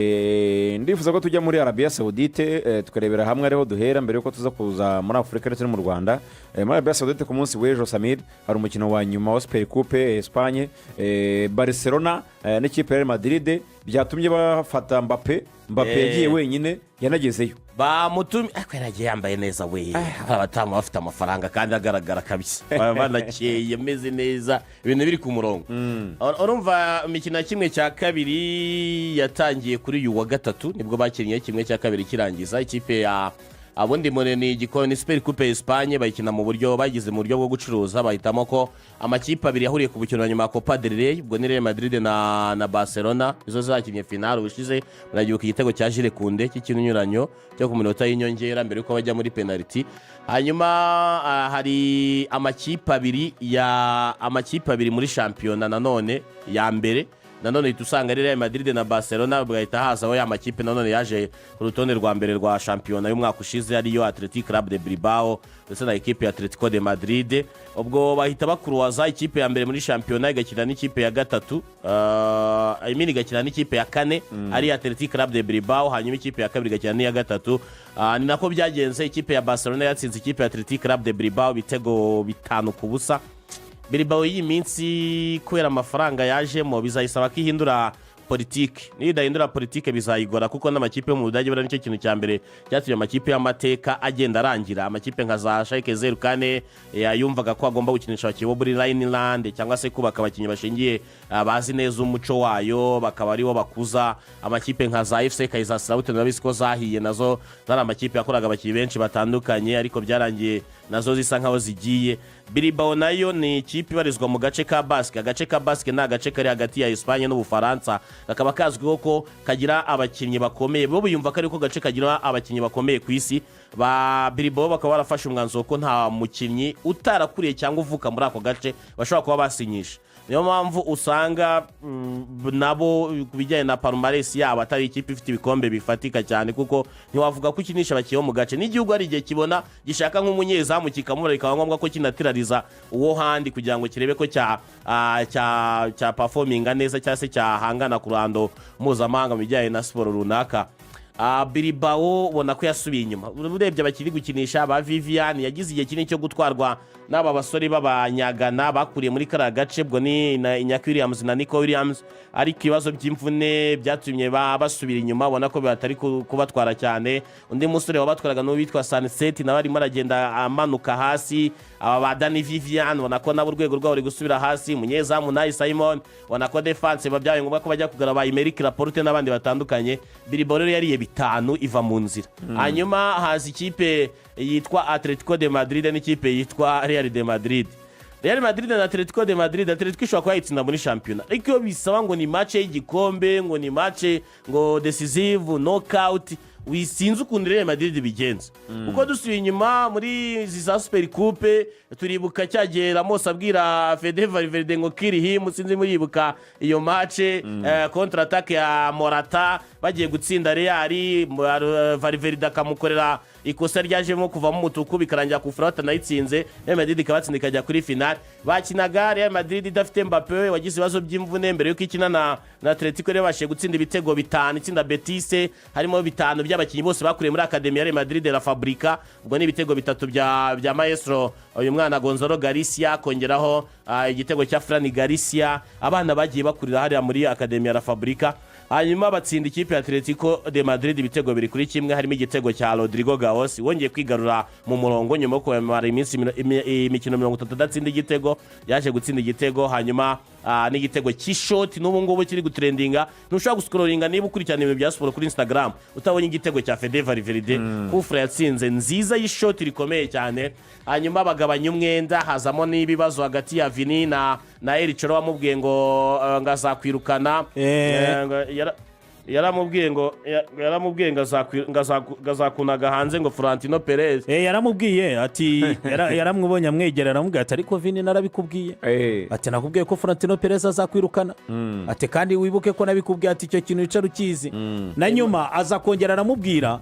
Ndifuza ko tujya muri Arabiya Sawudite, tukarebera hamwe ariho duhera mbere yuko tuza kuza muri Afurika ndetse no mu Rwanda. Muri Arabiya Sawudite ku munsi w'ejo, Samir, hari umukino wa nyuma wa Super Coupe Espagne, Barcelona n'ikipe ya Real Madrid. Byatumye bafata Mbappe. Mbappe yagiye wenyine, yanagezeyo. Bamutumye, ariko yaragiye yambaye neza we. Abatamu bafite amafaranga kandi agaragara kabisa, baba banakeye, ameze neza, ibintu biri ku murongo. Urumva imikino ya 1/2 yatangiye kuri uyu wa gatatu, nibwo bakinnye 1/2 kirangiza. Ikipe ya abundi muri ni igikoni Super Coupe Espagne, bayikina mu buryo bagize mu buryo bwo gucuruza. Bahitamo ko amakipe abiri yahuriye ku mukino wa nyuma wa Copa del Rey, ubwo ni Real Madrid na Barcelona, izo zakinnye finale ubushize. Muragibuka igitego cya Jules Koundé cy'ikinyuranyo cyo ku minota y'inyongera mbere yuko bajya muri penaliti. Hanyuma hari amakipe abiri muri shampiyona nanone ya mbere, nanone uhita usanga ari Real Madrid na Barcelona. Bugahita hazaho ya makipe nanone yaje ku rutonde rwa mbere rwa shampiyona y'umwaka ushize, ariyo Athletic Club de Bilbao ndetse na ekipe ya Atletico de Madrid. Ubwo bahita bakuruwaza ikipe ya mbere muri shampiyona igakina n'ikipe ya gatatu, I mean igakina n'ikipe ya kane, ari Athletic Club de Bilbao, hanyuma ikipe ya kabiri igakina n'iya gatatu. Ni nako byagenze. Ikipe ya Barcelona yatsinze ikipe ya Athletic Club de Bilbao ibitego 5-0. Bilbao y'iyi minsi, kubera amafaranga yajemo, bizayisaba ko ihindura politiki. Niyo idahindura politiki bizayigora, kuko n'amakipe yo mu Budage buriya nicyo kintu cya mbere cyatumye amakipe y'amateka agenda arangira. Amakipe nka za Schalke 04 yumvaga ko agomba gukinisha abakinnyi bo muri Rhineland cyangwa se kubaka abakinnyi bashingiye bazi neza umuco wayo, bakaba aribo bakuza. Amakipe nka za FC Kaiserslautern, urabizi ko zahiye, nazo zari amakipe yakoraga abakinnyi benshi batandukanye, ariko byarangiye nazo zisa nkaho zigiye. Bilbao nayo ni ikipe ibarizwa mu gace ka Basque. Agace ka Basque ni agace kari hagati ya Espagne n'Ubufaransa, kakaba kazwiho ko kagira abakinnyi bakomeye. Bo biyumva ko ariko gace kagira abakinnyi bakomeye ku isi. Ba Bilbao bakaba barafashe umwanzuro ko nta mukinnyi utarakuriye cyangwa uvuka muri ako gace bashobora kuba basinyisha. Niyo mpamvu usanga nabo ku bijyanye na palmarès yabo atari ikipe ifite ibikombe bifatika cyane, kuko ntiwavuga ko ukinisha abakinnyi bo mu gace n'igihugu. Hari igihe kibona gishaka nk'umunyezamu kikamubura, bikaba ngombwa ko kinatirariza uwo handi kugira ngo kirebe ko cya performinga neza cyangwa se cyahangana ku ruhando mpuzamahanga mu bijyanye na siporo runaka. Bilbao ubona ko yasubiye inyuma. Urebye abakiri gukinisha ba Vivian, yagize igihe kinini cyo gutwarwa n'aba basore b'abanyagana bakuriye muri kariya gace, ubwo ni na Iñaki Williams na Nico Williams, ariko ibibazo by'imvune byatumye basubira inyuma, ubona ko batari kubatwara cyane. Undi musore wabatwaraga n'uwitwa Sancet, nawe arimo aragenda amanuka hasi. Aba ba Dani Vivian ubona ko nabo urwego rwabo ruri gusubira hasi. Umunyezamu Unai Simon, ubona ko défense byabaye ngombwa ko bajya kugura ba Aymeric Laporte n'abandi batandukanye. Bilbao rero yariye 5 iva mu nzira. Hanyuma haza ikipe yitwa Atletico de Madrid n'ikipe yitwa Real de Madrid. Real Madrid na Atletico de Madrid, Atletico ishobora kuba yayitsinda muri shampiyona, ariko iyo bisaba ngo ni match y'igikombe, ngo ni match ngo decisive, knockout, sinzi ukuntu Real Madrid bigenza. Kuko dusubiye inyuma muri izi za Super Coupe, turibuka cya gihe Ramos abwira Fede Valverde ngo "kill him". Sinzi muribuka iyo match, contre attaque ya Morata bagiye gutsinda Real, Valverde akamukorera ikosa ryajemo kuvamo umutuku, bikarangira kufura batanayitsinze, Real Madrid ikabatsinda ikajya kuri finale. Bakinaga Real Madrid idafite Mbappe wagize ibibazo by'imvune. Mbere yuko ikina na Atletico rero yabashije gutsinda ibitego 5, itsinda Betis, harimo 5 by'abakinnyi bose bakuriye muri academy ya Real Madrid, La Fabrica. Ubwo ni ibitego 3 bya maestro uyu mwana Gonzalo Garcia, kongeraho igitego cya Fran Garcia, abana bagiye bakurira hariya muri academy ya La Fabrica. Hanyuma batsinda ikipe ya Atletico de Madrid ibitego 2-1, harimo igitego cya Rodrygo Goes wongeye kwigarura mu murongo nyuma yo kumara iminsi imikino 30 adatsinda igitego. Yaje gutsinda igitego, hanyuma n'igitego cy'ishoti n'ubu ngubu kiri gutrendinga. Ntushobora guscrollinga niba ukurikirana ibintu bya siporo kuri Instagram utabonye igitego cya Fede Valverde, kufura yatsinze nziza y'ishoti rikomeye cyane. Hanyuma bagabanya umwenda, hazamo n'ibibazo hagati ya Vini na El Cholo wamubwiye ngo azakwirukana. Ngo yaramubwiye ngo ngo azakunaga hanze, ngo Florentino Perez. Yaramubwiye ati yaramubonye amwegera, aramubwira ati: "Ariko Vini, narabikubwiye." Ati: "Nakubwiye ko Florentino Perez azakwirukana." Ati: "Kandi wibuke ko nabikubwiye." Ati: "Icyo kintu wicara ukizi." Na nyuma aza kongera aramubwira,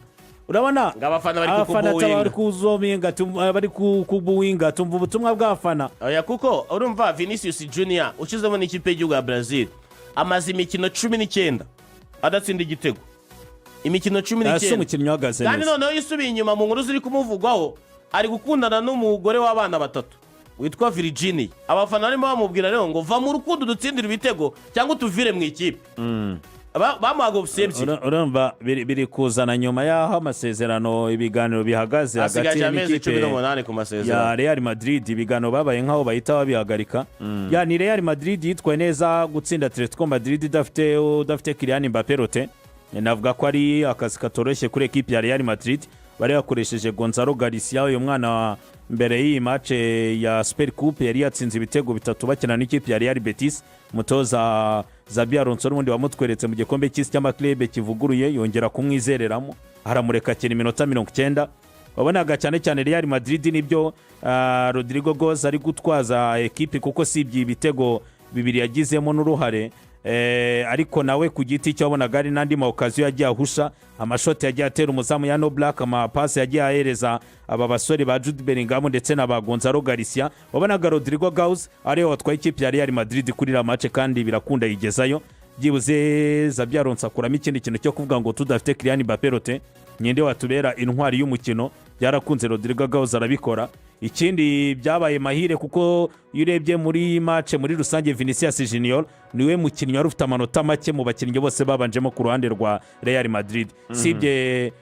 urabona ngo abafana bari abafana kukubuwinga. Bari kuzominga, bari kubuwinga, tumva ubutumwa bw'abafana. Oya, kuko urumva Vinicius Junior ushyizemo n'ikipe y'igihugu ya Brazil amaze imikino 19 adatsinda igitego. Imikino cumi Si n'icyenda umukinnyi uhagaze Kandi neza. noneho iyo usubiye inyuma mu nkuru ziri kumuvugwaho, ari gukundana n'umugore w'abana batatu witwa Virginia. Abafana barimo bamubwira rero ngo: "Va mu rukundo, udutsindire ibitego cyangwa utuvire mu ikipe." Bamuhaga option ebyiri. Urumva biri kuzana nyuma y'aho amasezerano, ibiganiro bihagaze hagati Asigaje amezi cumi n'ikipe n'umunani ku ya masezerano. Real Madrid. Ibiganiro babaye nk'aho bahita babihagarika. Ya ni Real Madrid yitwaye neza gutsinda Atletico Madrid udafite Kylian Mbappé rote. Navuga ko ari akazi katoroshye kuri ekipi ya Real Madrid. Bari bakoresheje Gonzalo Garcia, uyu mwana mbere y'iyi match ya Super Coupe yari yatsinze ibitego bitatu bakina n'ikipe ya Real Betis. Umutoza Xabi Alonso n'ubundi wamutweretse mu gikombe cy'isi cy'amaklebe kivuguruye, yongera kumwizereramo, aramureka akina iminota 90. Wabonaga cyane cyane Real Madrid nibyo, Rodrygo Goes ari gutwaza ekipi, kuko sibye ibitego bibiri yagizemo n'uruhare, ariko nawe ku giti cye wabonaga hari n'andi ma occasion yagiye ahusha, amashoti yagiye atera umuzamu ya Oblak, amapasi yagiye ahereza aba basore ba Jude Bellingham ndetse na ba Gonzalo Garcia. Wabonaga Rodrygo Goes ariwe watwaye ikipe ya Real Madrid kuri la match, kandi birakunda yigezayo. Byibuze Xabi Alonso akuramo ikindi kintu cyo kuvuga ngo tudafite Kylian Mbappé rote, ninde watubera intwari y'umukino? Byarakunze, Rodrygo Goes arabikora. Ikindi byabaye mahire, kuko iyo urebye muri match muri rusange, Vinicius Junior niwe mukinnyi wari ufite amanota make mu bakinnyi bose babanjemo ku ruhande rwa Real Madrid. Sibye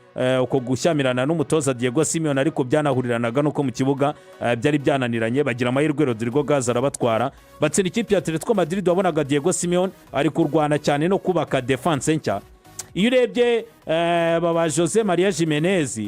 uko gushyamirana n'umutoza Diego Simeone, ariko byanahuriranaga n'uko mu kibuga byari byananiranye. Bagira amahirwe, Rodrygo Goes arabatwara, batsinda ikipe ya Atletico Madrid. Wabonaga Diego Simeone ari kurwana cyane no kubaka defense nshya. Iyo urebye baba Jose Maria Gimenez,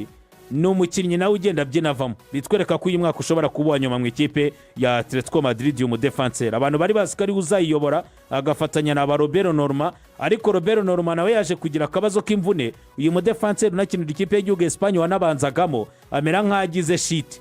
ni umukinnyi nawe ugenda abyina avamo, bitwereka ko uyu mwaka ushobora kuba uwa nyuma mu ikipe ya Atletico Madrid. Uyu mudefanseri abantu bari bazi ko ariwe uzayiyobora agafatanya na ba Robert Norma, ariko Robert Norma nawe yaje kugira akabazo k'imvune. Uyu mudefanseri unakinira ikipe y'igihugu Esipanye wanabanzagamo amera nk'aho agize shiti.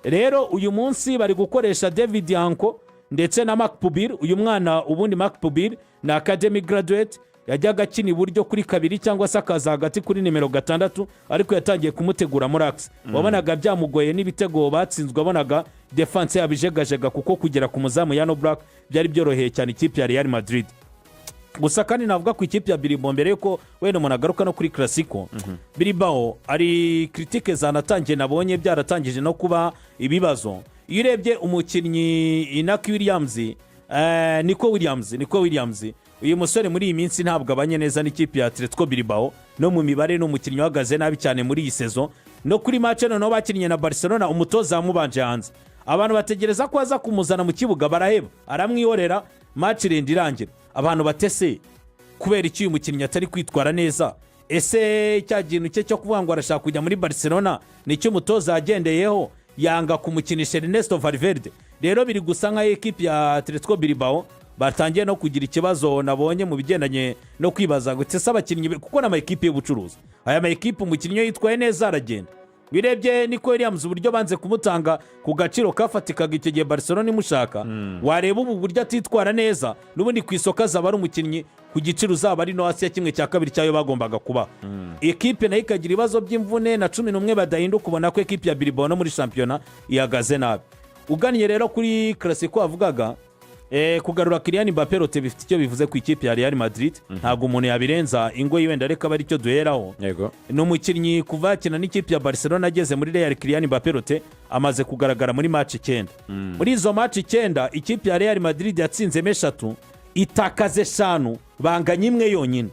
Rero uyu munsi bari gukoresha David Hancko ndetse na Marc Pubill. Uyu mwana ubundi Marc Pubill ni academy graduate, yajyaga akina iburyo kuri kabiri cyangwa se akaza hagati kuri nimero 6, ariko yatangiye kumutegura muri axe. Wabonaga byamugoye n'ibitego batsinzwe, wabonaga defense yabo ijegajega, kuko kugera ku muzamu Jan Oblak byari byoroheye cyane ikipe ya Real Madrid. Gusa kandi navuga ku ikipe ya Bilbao, mbere yuko wenda umuntu agaruka no kuri Clasico, Bilbao ari critiques zanatangiye, nabonye byaratangije no kuba ibibazo. Iyo urebye umukinnyi Inaki Williams, Nico Williams, uyu musore muri iyi minsi ntabwo abanye neza n'ikipe ya Atletico Bilbao. No mu mibare ni umukinnyi uhagaze nabi cyane muri iyi saison. No kuri match noneho bakinnye na Barcelona, umutoza yamubanje hanze, abantu bategereza ko aza kumuzana mu kibuga baraheba, aramwihorera, match irinda irangira. Abantu batese kubera iki uyu mukinnyi atari kwitwara neza? Ese cya kintu cye cyo kuvuga ngo arashaka kujya muri Barcelona nicyo umutoza yagendeyeho yanga kumukinisha Ernesto Valverde? Rero biri gusa nk'aho ekipi ya Atletico Bilbao batangiye no kugira ikibazo nabonye mu bigendanye no kwibaza ngo ese abakinnyi kuko ni amakipe y'ubucuruzi aya makipe, umukinnyi iyo yitwaye neza aragenda. Birebye Nico Williams, uburyo banze kumutanga ku gaciro kafatikaga icyo gihe Barcelona imushaka, wareba ubu buryo atitwara neza, n'ubundi ku isoko azaba ari umukinnyi ku giciro uzaba ari no hasi ya 1/2 cyayo bagombaga kuba. Ekipe nayo ikagira ibibazo by'imvune na 11 badahinduka. Ubona ko ekipe ya Bilbao no muri shampiyona ihagaze nabi. Ugannye rero kuri Clasico wavugaga, kugarura Kylian Mbappé rote bifite icyo bivuze ku ikipe ya Real Madrid. Ntabwo umuntu yabirenza ingoyi, wenda reka abe aricyo duheraho. Ni umukinnyi kuva yakina n'ikipe ya Barcelona ageze muri Real, Kylian Mbappé rote amaze kugaragara muri match 9. Muri izo match 9, ikipe ya Real Madrid yatsinzemo eshatu, itakaza eshanu, banganya imwe yonyine.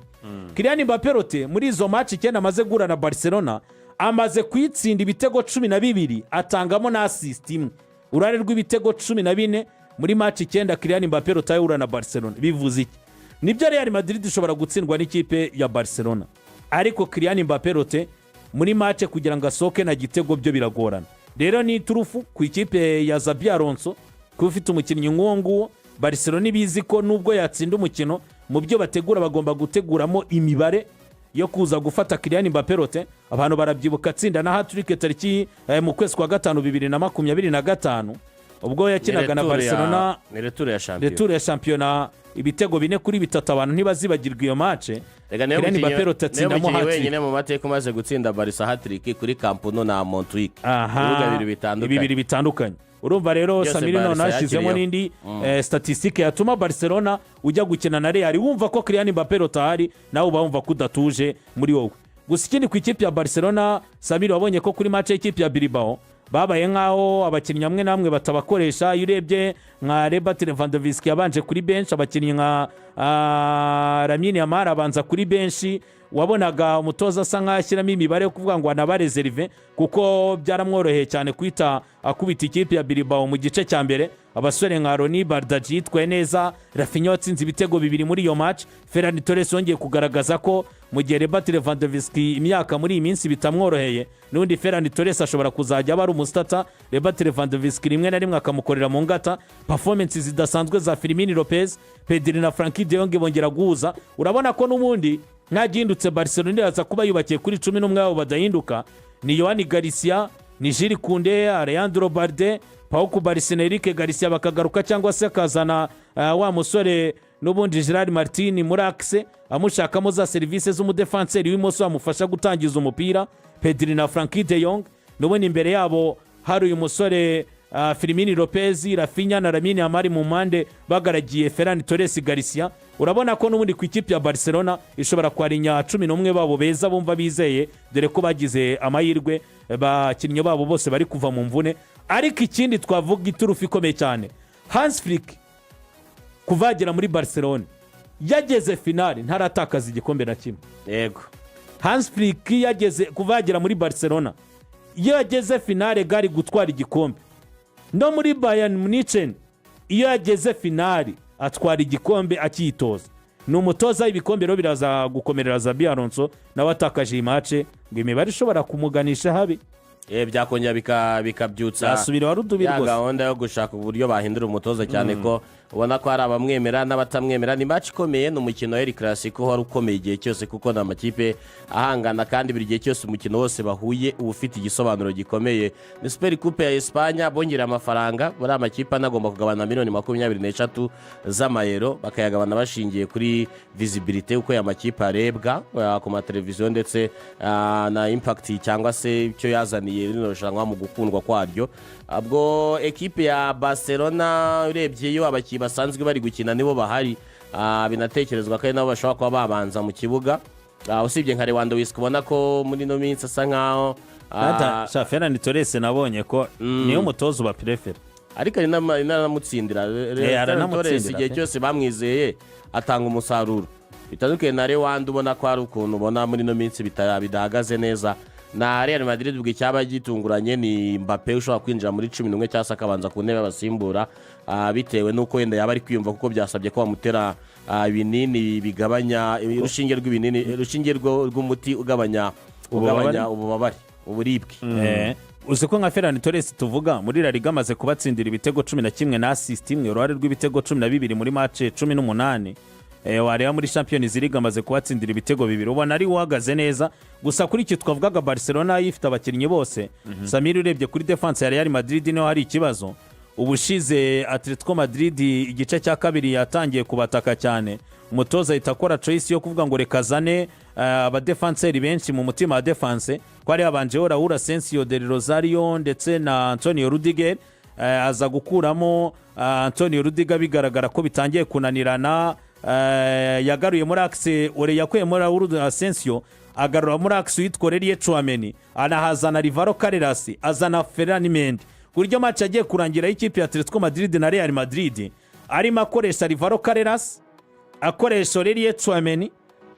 Kylian Mbappé rote muri izo match 9 amaze guhura na Barcelona, amaze kuyitsinda ibitego 12, atangamo na assist imwe. Uruhare rw'ibitego 14 muri match 9 Kylian Mbappé rote ahura na Barcelona bivuze iki? Nibyo, Real Madrid ishobora gutsindwa n'ikipe ya Barcelona, ariko Kylian Mbappé rote muri match kugira ngo asohoke na gitego byo biragorana. Rero ni iturufu ku ikipe ya Xabi Alonso kuba ufite umukinnyi nk'uwo nguwo. Barcelona ibizi ko nubwo yatsinda umukino, mu byo bategura bagomba guteguramo imibare yo kuza gufata Kylian Mbappé rote. Abantu barabyibuka atsinda na hat-trick tariki mu kwezi kwa gatanu 2025, ubwo yakinaga na Barcelona. Ni retour ya shampiyona. Retour ya shampiyona, ibitego 4-3. Abantu ntibazibagirwa iyo match. Reka niyo Kylian mukinnyi Mbappé rote niyo atsindamo mukinnyi hat-trick. wenyine mu mateka umaze gutsinda Barca hat-trick kuri Camp Nou na Montjuic. Aha, ibibuga bibiri bitandukanye. Bibiri bitandukanye. Urumva rero Byose Samiri Barca none hashyizemo yakiriyeho. n'indi statistique yatuma Barcelona ujya gukina na Real wumva ko Kylian Mbappé rotahari, nawe uba wumva ko udatuje muri wowe. Gusa ikindi ku ikipe ya Barcelona, Samir, wabonye ko kuri match y'ikipe ya Bilbao babaye nk'aho abakinnyi amwe n'amwe batabakoresha. Iyo urebye nka Robert Lewandowski yabanje kuri bench, abakinnyi nka Lamine Yamal abanza kuri bench. Wabonaga umutoza asa nk'aho ashyiramo imibare yo kuvuga ngo anabarezerive, kuko byaramworoheye cyane guhita akubita ikipe ya Bilbao mu gice cya mbere. Abasore nka Roony Bardghji yitwaye neza, Raphinha watsinze ibitego bibiri muri iyo match, Ferran Torres yongeye kugaragaza ko mu gihe Robert Lewandowski imyaka muri iyi minsi bitamworoheye, n'ubundi Ferran Torres ashobora kuzajya aba ari umustarter, Robert Lewandowski rimwe na rimwe akamukorera mu ngata. Performance zidasanzwe za Fermin Lopez, Pedri na Frenkie de Jong bongera guhuza. Urabona ko n'ubundi ntagihindutse, Barcelona iraza kuba yubakiye kuri 11 yabo badahinduka: ni Joan Garcia, ni Jules Kounde, Alejandro Balde, Pau Cubarsi na Eric Garcia bakagaruka, cyangwa se akazana wa musore n'ubundi Gerard Martin muri axe, amushakamo za serivisi z'umudefanseri w'imoso amufasha gutangiza umupira, Pedri na Frenkie de Jong. N'ubundi imbere yabo hari uyu musore Fermin Lopez, Raphinha na Lamine Yamal mu mpande bagaragiye Ferran Torres, Garcia. Urabona ko n'ubundi ku ikipe ya Barcelona ishobora kwarinya 11 babo beza bumva bizeye, dore ko bagize amahirwe, bakinnyi babo bose bari kuva mu mvune. Ariko ikindi twavuga, iturufu ikomeye cyane, Hans Flick kuva yagera muri Barcelona yageze finale, ntaratakaza igikombe na kimwe. Hans Flick yageze, kuva yagera muri Barcelona, iyo yageze finale gari gutwara igikombe. No muri Bayern Munich iyo yageze finale atwara igikombe akiyitoza. Ni umutoza w'ibikombe. Rero biraza gukomerera Xabi Alonso, nawe atakaje iyi match, ngo imibare ishobora kumuganisha habi. Byakongera bikabyutsa yasubira warudubi ya rwose. Gahunda yo gushaka uburyo bahindura umutoza, cyane ko ubona ko hari abamwemera n'abatamwemera. Ni match ikomeye, ni umukino wa El Clasico wari ukomeye igihe cyose, kuko ni amakipe ahangana kandi buri gihe cyose umukino wose bahuye uba ufite igisobanuro gikomeye. Ni Super Coupe ya Espagne, bongereye amafaranga muri amakipe anagomba kugabana miliyoni 23 z'amayero, bakayagabana bashingiye kuri visibilité, uko aya makipe arebwa ku mateleviziyo, ndetse na impact cyangwa se icyo yazaniye rino rushanwa mu gukundwa kwaryo. Ubwo ekipe ya Barcelona, urebye iyo abakinnyi basanzwe bari gukina nibo bahari. Binatekerezwa ko ari nabo bashobora kuba babanza mu kibuga. Usibye nka Lewandowski ubona ko muri ino minsi asa nkaho Sha, Ferran Torres nabonye ko niyo mutoza uba prefera. Ariko ari n'anamutsindira. Aranamutsindira Torres igihe pe. cyose bamwizeye atanga umusaruro, bitandukanye na Lewanda ubona ko hari ukuntu ubona muri ino minsi bidahagaze neza. Na Real Madrid ubwo icyaba gitunguranye ni Mbappe ushobora kwinjira muri 11 cyangwa se akabanza ku ntebe y'abasimbura, bitewe n'uko wenda yaba ari kwiyumva, kuko byasabye ko bamutera ibinini bigabanya urushinge rw'ibinini, urushinge rw'umuti ugabanya ububabare? Ugabanya ububabare, uburibwe. Uzi ko nka Ferran Torres tuvuga, muri La Liga amaze kubatsindira ibitego 11 na assist imwe, uruhare rw'ibitego 12 muri match 18. Wareba muri Champions League amaze kubatsindira ibitego bibiri, ubona ari uhagaze neza. Gusa kuri iki twavugaga, Barcelona ifite abakinnyi bose. Samir, urebye kuri defense ya Real Madrid niho hari ikibazo. Ubushize Atletico Madrid igice cya kabiri yatangiye kubataka cyane, umutoza ahita akora choice yo kuvuga ngo reka azane abadefanseri benshi mu mutima wa defense, ko hari habanjeho Raul Asensio del Rosario ndetse na Antonio Rudiger. Aza gukuramo Antonio Rudiger, bigaragara ko bitangiye kunanirana. Yagaruye muri axe ore, yakuye muri Raul Asensio, agarura muri axe witwa Aurelien Tchouameni, anahazana Alvaro Carreras, azana Ferland Mendy, ku buryo match yagiye kurangira y'ikipe ya Atletico Madrid na Real Madrid arimo akoresha Alvaro Carreras, akoresha Aurelien Tchouameni,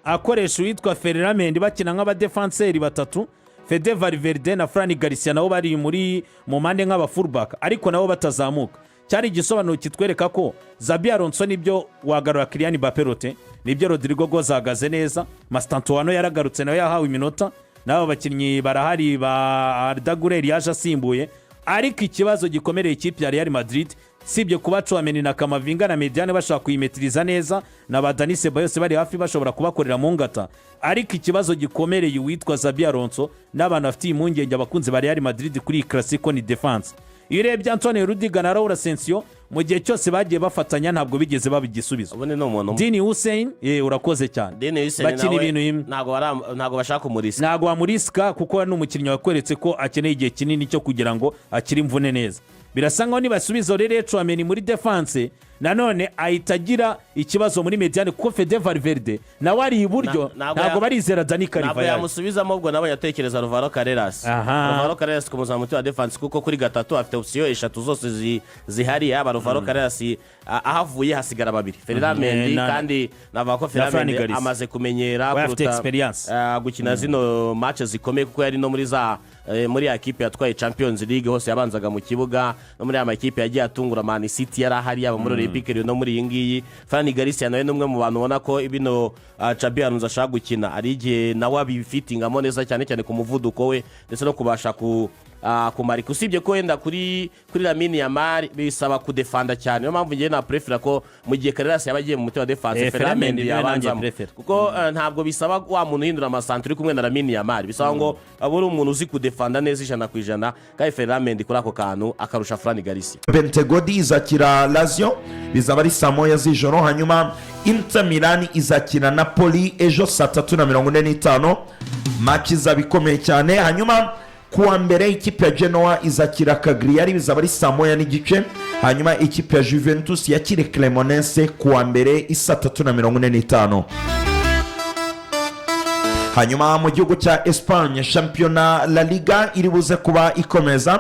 akoresha uwitwa Ferland Mendy, bakina nk'abadefanseri batatu. Fede Valverde na Fran Garcia nabo bari muri mu mpande nk'abafullback, ariko nabo batazamuka. Cyari igisobanuro kitwereka ko Xabi Alonso, nibyo wagarura Kylian Mbappé Lottin, nibyo Rodrygo Goes ahagaze neza, Mastantuono yaragarutse nawe yahawe iminota, n'aba bakinnyi barahari, ba Arda Guler yaje asimbuye. Ariko ikibazo gikomereye ikipe ya Real Madrid, sibye kuba Tchouameni na Camavinga na médiane bashaka kuyimetiriza neza, na ba Dani Ceballos bari hafi bashobora kubakorera mu ngata, ariko ikibazo gikomereye uwitwa Xabi Alonso n'abantu bafitiye impungenge abakunzi ba Real Madrid kuri iyi Clasico ni defense. Iyo urebye Antonio Rudiger na Raul Asensio, Mu gihe cyose bagiye bafatanya, ntabwo bigeze baba igisubizo. Ubundi ni umuntu umwe. Dean Huijsen, urakoze cyane. Dean Huijsen. Bakina Nawe ibintu bimwe. Ntabwo bashaka kumurisika. Ntabwo wamurisika, kuko ni umukinnyi wakweretse ko akeneye igihe kinini cyo kugira ngo akire imvune neza. Birasa nkaho nibasubiza Aurelien Tchouameni muri défense, nanone ahita agira ikibazo muri médiane, kuko Fede Valverde nawe ari iburyo. Ntabwo Ntabwo barizera Dani Ntabwo Carvajal. yamusubizamo. Ubwo nawe yatekereza Alvaro Carreras. Alvaro Carreras ku muzamu wa défense, kuko kuri gatatu afite option eshatu zose zihari. Yaba Alvaro Carreras, ahavuye hasigara babiri, Ferland Mendy. Kandi navuga ko Fran Ferland Mendy Garcia. amaze kumenyera We afite kuruta, experience. Gukina zino match zikomeye, kuko yari no muri za muri ya kipe yatwaye Champions League hose yabanzaga mu kibuga, no muri ya makipe yagiye atungura Man City yari ahari, yaba muri Olympique Lyon no muri iyi ngiyi. Fran Garcia nawe ni umwe mu bantu ubona ko bino Xabi Alonso ashaka gukina, hari igihe nawe abifitingamo neza cyane cyane ku muvuduko we ndetse no kubasha kumarika. Usibye ko wenda kuri Lamine Yamal bisaba kudefanda cyane, niyo mpamvu ngewe naprefera ko mu gihe Carreras yaba agiye mu mutima wa défense, Ferland Ferland Mendy Mendy niwe nanjye yabanzamo, prefera. Kuko ntabwo bisaba wa muntu uhindura amasantere uri kumwe na Lamine Yamal, bisaba ngo abe uri umuntu uzi kudefanda neza 100%, kandi Ferland Mendy kuri ako kantu akarusha Fran Garcia. Bentegodi izakira Lazio, bizaba ari saa 1 z'ijoro. Hanyuma Inter Milan izakina Napoli ejo saa 3:45, match izaba ikomeye cyane. Hanyuma kuwa mbere ikipe ya Genoa izakira Cagliari, bizaba ari saa 1:30. Hanyuma ikipe ya Juventus yakire Cremonese kuwa mbere isaa 3:45. Hanyuma mu gihugu cya Espagne, shampiyona La Liga iri buze kuba ikomeza,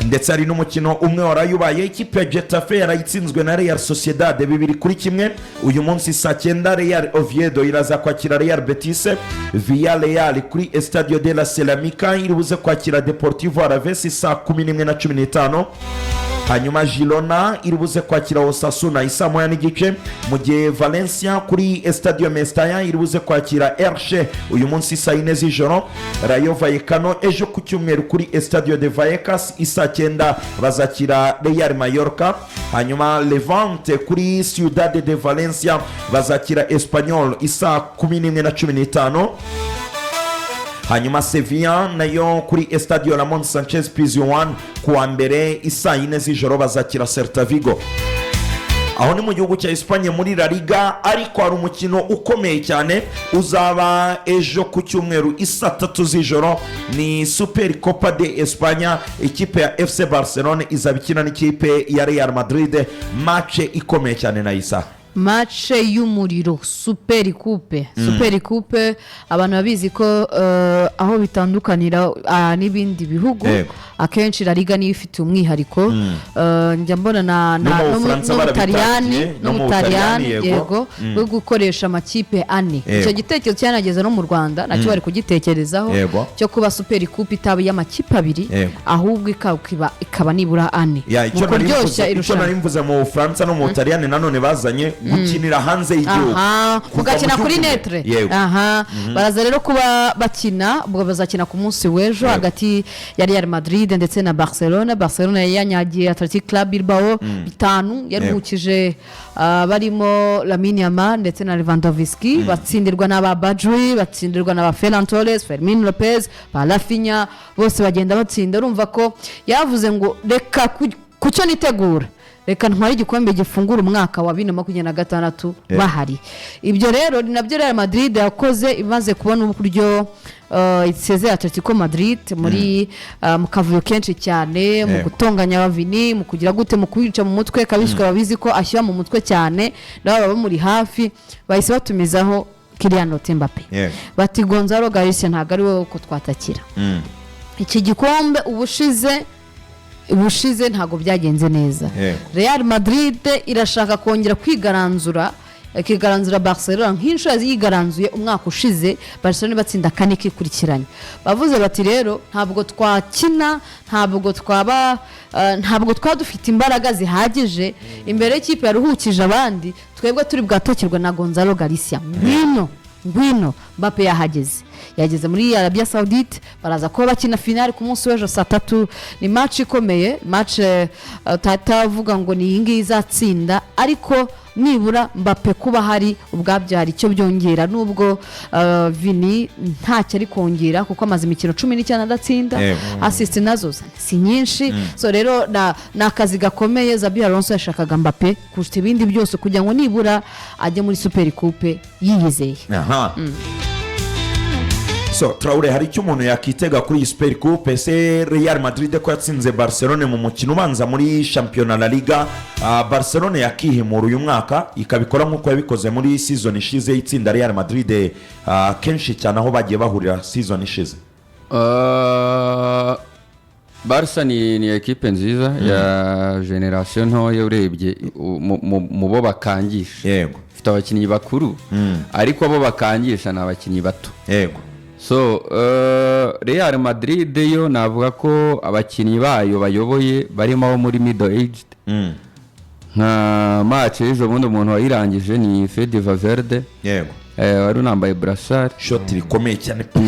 ndetse hari n'umukino umwe waraye ubaye. Ikipe ya Getafe yarayitsinzwe na Real Sociedad 2-1. Uyu munsi saa 9 Real Oviedo iraza kwakira Real Betis. Villarreal kuri Estadio de la Ceramica iri buze kwakira Deportivo Alaves saa 11:15. Hanyuma Girona iri buze kwakira Osasuna isaa 1:30, mu gihe Valencia kuri Estadio Mestalla iri buze kwakira Elche uyu munsi saa 4 z'ijoro. Rayo Vallecano ejo ku cyumweru kuri Estadio de Vallecas isaa 9 bazakira Real Mallorca. Hanyuma Levante kuri Ciudad de Valencia bazakira Espanyol isaa 11:15. Hanyuma Sevilla nayo kuri Estadio Ramon Sanchez Pizjuan kuwa mbere isaa 4 z'ijoro bazakira Celta Vigo. Aho ni mu gihugu cya Espagne muri La Liga. Ariko hari umukino ukomeye cyane uzaba ejo ku cyumweru isaa 3 z'ijoro, ni Super Copa de España. Ikipe ya FC Barcelone izaba ikina n'ikipe ya Real Madrid, match ikomeye cyane na isa. Match y'umuriro, Super Coupe. Super Coupe abantu babizi ko aho bitandukanira n'ibindi bihugu, akenshi La Liga niyo ifite umwihariko. Njya mbona na No mu no Bufaransa no mu Butaliyani, barabitangiye, no no mu mu Butaliyani, Butaliyani, yego. yego, bwo gukoresha amakipe ane. Icyo gitekerezo cyanageze no mu Rwanda, nacyo bari kugitekerezaho, cyo kuba Super Coupe itaba iy'amakipe abiri, ahubwo ikaba nibura ane Ya, mu icyo nari kuryoshya mvuze- icyo irushanwa. nari mvuze, mu Bufaransa no mu Butaliyani nanone bazanye gukinira hanze y'igihugu. Kuva Mugakina mu kuri gihugu. Neutre. Aha baraza rero kuba bakina, ubwo bazakina ku munsi w'ejo hagati ya Real Madrid ndetse na Barcelona. Barcelona yari yanyagiye Athletic Club Bilbao 5, yaruhukije barimo Lamine Yamal ndetse na Lewandowski, batsindirwa n'aba Badri, batsindirwa n'aba Ferran Torres, Fermin Lopez, ba Raphinha, bose bagenda batsinda. Urumva ko yavuze ngo reka ku cyo nitegura, reka ntware igikombe gifungura umwaka wa 2026 bahari. Ibyo rero ni nabyo Real Madrid yakoze imaze kubona uburyo isezeye Atletico Madrid muri mu kavuyo kenshi cyane, mu gutonganya abavini, mu kugira gute, mu kubica mu mutwe kabiswe. Babizi ko ashyira mu mutwe cyane, nabo baba bamuri hafi, bahise batumizaho Kylian Mbappe. Bati Gonzalo Garcia ntabwo ari wowe ko twatakira iki gikombe. Ubushize ntabwo byagenze neza. Real Madrid irashaka kongera kwigaranzura, ikigaranzura Barcelona nk'inshuro yigaranzuye umwaka ushize, Barcelona batsinda kane kikurikiranye. Bavuze bati rero ntabwo twakina, ntabwo twaba ntabwo twaba dufite imbaraga zihagije imbere y'ikipe yaruhukije abandi, twebwe turi bwatakirwe na Gonzalo Garcia. Ngwino, ngwino Mbappe. Yahageze, yageze muri Arabia Saudite. Baraza kuba bakina finale ku munsi w'ejo saa 3. Ni match ikomeye, match utatavuga ngo ni iyi ngiyi izatsinda, ariko Nibura Mbappe kuba hari ubwabyo hari icyo byongera, nubwo Vini ntacyo ari kongera kuko amaze imikino 19 adatsinda. Assist nazo si nyinshi. So rero ni akazi gakomeye. Xabi Alonso yashakaga Mbappe kurusha ibindi byose kugira ngo nibura ajye muri Super Coupe yiyizeye. Aha, so Traore, hari icyo umuntu yakitega kuri iyi Super Coupe? Ese Real Madrid ko yatsinze Barcelone mu mukino ubanza muri shampiyona La Liga, Barcelone yakihimura uyu mwaka ikabikora nk'uko yabikoze muri season ishize, itsinda Real Madrid kenshi cyane aho bagiye bahurira season ishize? Barca ni ekipe nziza ya génération ntoya, urebye mu bo bakangisha. Ifite abakinnyi bakuru, ariko abo bakangisha ni abakinnyi bato. So Real Madrid yo navuga ko abakinnyi bayo bayoboye barimo abo muri middle aged. Nka match y'ejo bundi, umuntu wayirangije ni Fede Valverde, wari unambaye brassard. Shoti rikomeye cyane pa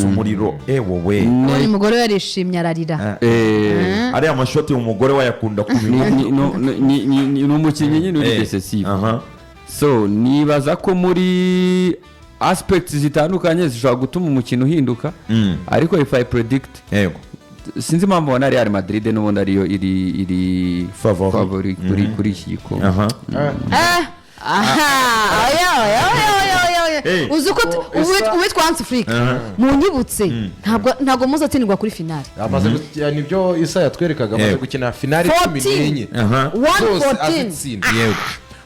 umuriro, ewowe! Abonye umugore we yarishimye ararira. Ariya mashoti umugore we ayakunda kubi. Ni umukinnyi nyine uri decisive. So nibaza ko muri aspects zitandukanye zishobora gutuma umukino uhinduka, ariko if I predict, sinzi impamvu ubona Real Madrid n'ubundi ariyo iri Favori. favori kuri iki gikombe. Aha, oya, oya, oya, oya, oya, oya. Uzi ko uwitwa Hansi Flick munyibutse, ntabwo muzatsindwa kuri finale. Amaze gukina, nibyo Isa yatwerekaga, amaze gukina finale cumi 14. n'enye zose 114. azitsinda. Yego,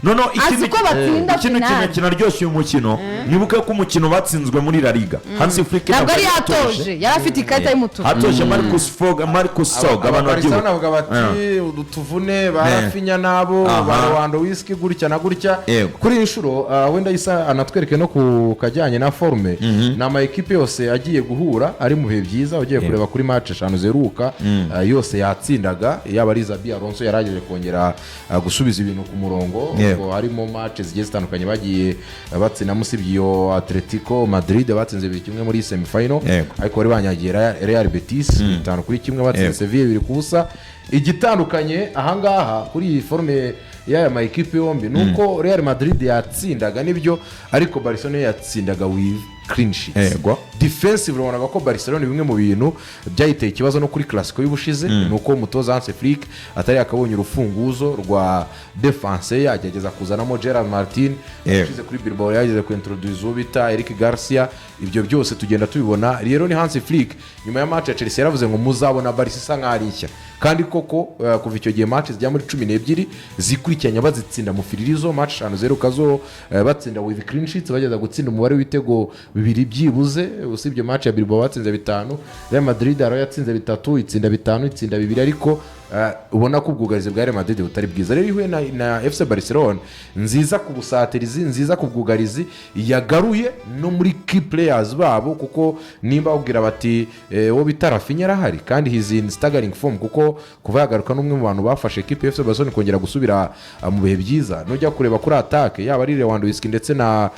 noneho Azi ko batsinda ikindi kintu finale. kinaryoshye uyu mukino, nibuke ko umukino batsinzwe muri La Liga, Hansi Flick Ntabwo ari yatoje, yari afite ikarita y'umutuku. Hatoje Marcus Fog, Marcus Sorg, abantu Ababarcelona babyibuka. bavuga bati utuvune ba Raphinha nabo ba Lewandowski gutya na gutya. Kuri iyi nshuro wenda Isa anatwereke no ku kajyanye na forme. Ni ama ekipe yose agiye guhura ari mu bihe byiza. Ugiye kureba kuri match eshanu ziheruka, yose yatsindaga, yaba ari Xabi Alonso yarageje kongera gusubiza ibintu ku murongo. Ubwo harimo match zigiye zitandukanye bagiye batsinamo, usibye iyo Atletico Madrid batsinze 2-1 muri semifinal, ariko bari banyagiye Real Betis 5-1, batsinze Sevilla 2-0. Igitandukanye ahangaha kuri iyi forme y'aya ma ekipe yombi ni uko Real Madrid yatsindaga nibyo, ariko Barcelona yo yatsindaga with clean sheets. Defensive, urabonaga ko Barcelona bimwe mu bintu byayiteye ikibazo no kuri Clasico y'ubushize ni uko umutoza Hansi Flick atari yakabonye urufunguzo rwa defense ye, agerageza kuzanamo Gerard Martin. Ushize kuri Bilbao yageze ku introduce uwo bita Eric Garcia. Ibyo byose tugenda tubibona. Rero ni Hansi Flick nyuma ya match ya Chelsea yaravuze ngo muzabona Barca isa nkaho ari nshya, kandi koko kuva icyo gihe match zijya muri 12 zikurikiranya bazitsinda mu firirizo. Match eshanu zeruka zo batsinda with clean sheets, bageza gutsinda umubare w'ibitego bibiri byibuze, usibye match ya Bilbao batsinze bitanu. Real Madrid hari aho yatsinze bitatu, itsinda bitanu, itsinda bibiri, ariko ubona ko ubwugarizi bwa Real Madrid butari bwiza. Rero ihuye na FC Barcelona nziza ku busatirizi, nziza ku bwugarizi, yagaruye no muri key players babo, kuko nimba babwira bati uwo bita Raphinha arahari kandi he's in staggering form, kuko kuva yagaruka n'umwe mu bantu bafashe ekipe ya FC Barcelona kongera gusubira mu bihe byiza. Nujya kureba kuri attaque, yaba ari Lewandowski ndetse na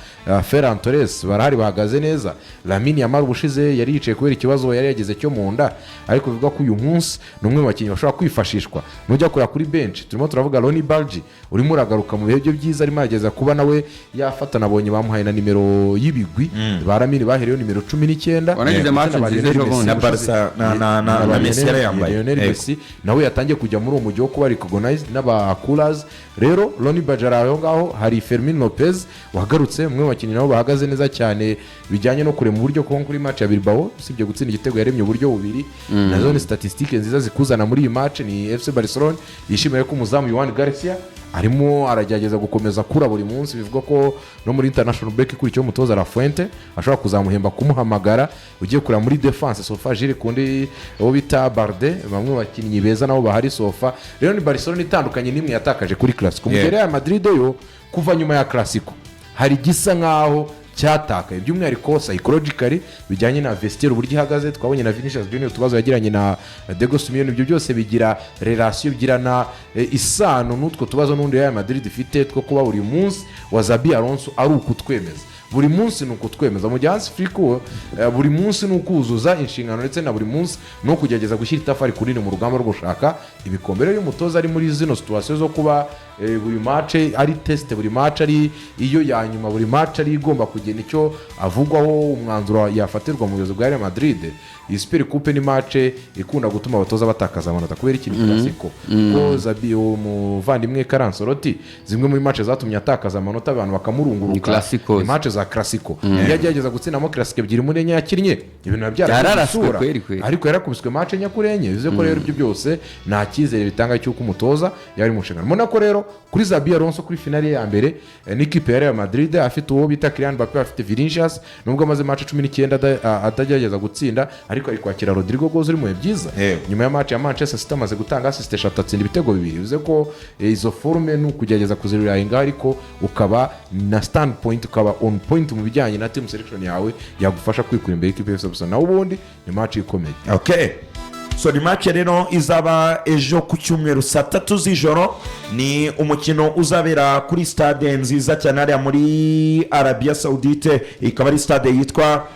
Ferran Torres barahari, bahagaze neza. Lamine Yamal ubushize yari yicaye kubera ikibazo yari yagize cyo mu nda, ariko bivuga ko uyu munsi ni umwe mu bakinnyi bashobora kwifashishwa. Nujya kureba kuri bench, turimo turavuga Roony Bardghji urimo uragaruka mu bihe bye byiza, arimo arageza kuba nawe yafata, nabonye bamuhaye na nimero y'ibigwi ba Lamine bahereyeho nimero 19. Wanagize Ndetse match na ba nziza Lionel ejo bundi. Messi Na Barca na Messi yarayambaye. Lionel Messi nawe yatangiye kujya muri uwo mujyi wo kuba recognized n'aba coolers. Rero Roony Bardghji ari aho ngaho, hari Fermin Lopez wagarutse, umwe mu bakinnyi nabo bahagaze neza cyane bijyanye no kurema uburyo, kuko kuri match ya Bilbao usibye gutsinda igitego yaremye uburyo bubiri. Nazo ni statistique nziza zikuzana muri iyi match. Ni FC Barcelona yishimiye ko umuzamu Joan Garcia arimo aragerageza gukomeza kura buri munsi, bivuga ko no muri international break ikurikiyeho umutoza Lafuente ashobora kuzamuhemba kumuhamagara. Ugiye kureba muri defense, so far Jules Koundé, uwo bita Balde, bamwe mu bakinnyi beza nabo bahari so far. Rero ni Barcelona itandukanye n'imwe yatakaje kuri Clasico, mu gihe Real Madrid yo kuva nyuma ya Clasico hari igisa nkaho cyatakaye, by'umwihariko psychologically bijyanye na vestiaire uburyo ihagaze. Twabonye na Vinicius Junior utubazo yagiranye na Diego Simeone. Ibyo byose bigira relation, bigirana isano n'utwo tubazo n'undi Real Madrid ifite two kuba buri munsi wa Xabi Alonso ari ukutwemeza, buri munsi ni ukutwemeza, mu gihe Hansi Flick we buri munsi ni ukuzuza inshingano, ndetse na buri munsi ni ukugerageza gushyira itafari kunini mu rugamba rwo gushaka ibikombe. Rero iyo umutoza ari muri zino situation zo kuba buri match ari test, buri match ari iyo ya nyuma, buri match ari igomba kugena icyo avugwaho, umwanzuro yafatirwa mu buyobozi bwa Real Madrid. Iyi Super Coupe ni match ikunda gutuma abatoza batakaza amanota kubera ikintu Clasico, ko Xabi, umuvandimwe Carlo Ancelotti, zimwe muri match zatumye atakaza amanota, abantu Ni bakamurunguruka, Clasicos. ni match za Clasico. Iyo agerageza gutsindamo Clasico ebyiri muri enye yakinnye, ibintu biba byarahinduye Yararaswe isura. kweri kweri. Ariko yarakubiswe match enye kuri enye. Bivuze ko rero ibyo byose nta cyizere bitanga cy'uko umutoza yari mu nshingano. Mbona ko rero kuri Xabi Alonso, kuri finale ye ya mbere n'ikipe ya Real Madrid, afite uwo bita Kylian Mbappe, afite Vinicius, nubwo amaze match 19 atagerageza gutsinda, ariko ari kwakira Rodrygo Goes uri mu bihe byiza. Nyuma ya match ya Manchester City amaze gutanga assist eshatu, atsinda ibitego bibiri. Bivuze ko izo forme ni ukugerageza kuzirirahinga, ariko ukaba na stand point, ukaba on point mu bijyanye na team selection yawe, yagufasha kwikura imbere y'ikipe yose. Gusa nawe ubundi ni match ikomeye. Okay, so ni match rero izaba ejo ku cyumweru saa 3 z'ijoro. Ni umukino uzabera kuri stade nziza cyane hariya muri Arabia Saudite, ikaba ari stade yitwa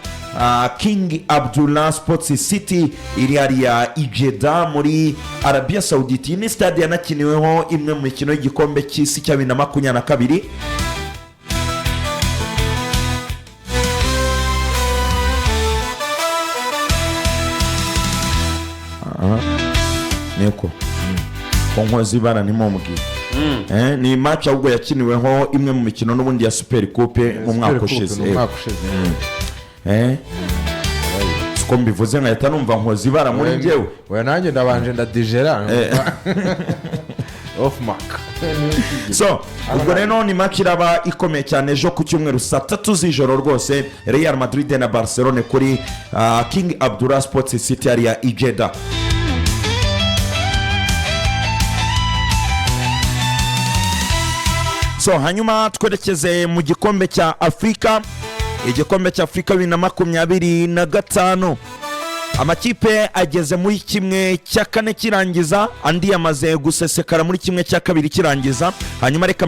King Abdullah Sports City, iri hariya i Jeddah muri Arabia Saudite. Iyi ni stade yanakiniweho imwe mu mikino y'igikombe cy'isi cya 2022. Niko ko nkoze ibara ntimumubwire. Ni match ahubwo yakiniweho imwe mu mikino n'ubundi ya Super Coupe mu mwaka Super Coupe ushize. ni umwaka ushize. Siko mbivuze nkahita numva nkoze ibara muri njyewe. Oya, nanjye ndabanje ndadigera off mark. So ubwo rero ni match iraba ikomeye cyane ejo ku cyumweru saa 3 z'ijoro rwose, Real Madrid na Barcelone kuri King Abdullah Sports City hariya i Jeddah. So hanyuma twerekeze mu gikombe cya Afurika, igikombe cya Afurika 2025. Amakipe ageze muri 1/4 kirangiza, andi yamaze gusesekara muri 1/2 kirangiza. Hanyuma reka